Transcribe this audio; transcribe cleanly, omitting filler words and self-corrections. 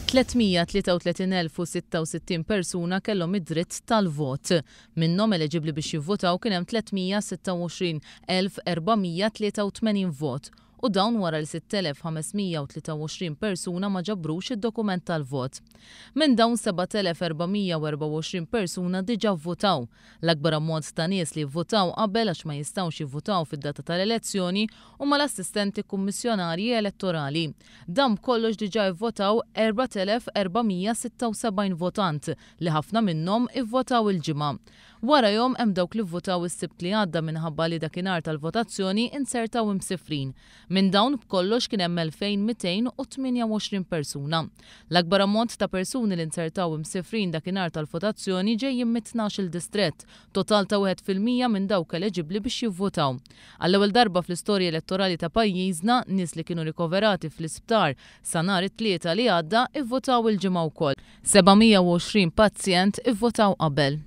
333,066 persuna kellhom id-dritt tal-vot. Minnhom eliġibbli biex jivvutaw kien hemm 326,483 vot u dawn wara li 6,523 persuna ma ġabrux id-dokument tal-vot. Minn dawn 7,424 persuna diġà vvutaw. L-akbar ammont ta' nies li vvutaw qabel għax ma jistgħux jivvutaw fid-data tal-elezzjoni huma l-assistenti kummissjonarji elettorali. Dan b'kollox diġà ivvotaw 4,476 votant li ħafna minnhom ivvotaw il-Ġimgħa. Warajhom hemm dawk li vvutaw is-Sibt li għadda minħabba li dakinhar tal-votazzjoni inzertaw imsifrin. Minn dawn b'kollox kien hemm 2,228 persuna. L-akbar ammont ta' persuni li nzertaw imsifrin dakinhar tal-votazzjoni ġejjin mit-tnax-il distrett, total ta' 1% minn dawk eleġibbli biex jivvutaw. Għall-ewwel darba fl-istorja elettorali ta' pajjiżna, nies li kienu rikoverati fl-isptar sa nhar it-Tlieta li għadda ivvutaw il-Ġimgħa wkoll. 720 pazjent ivvutaw qabel.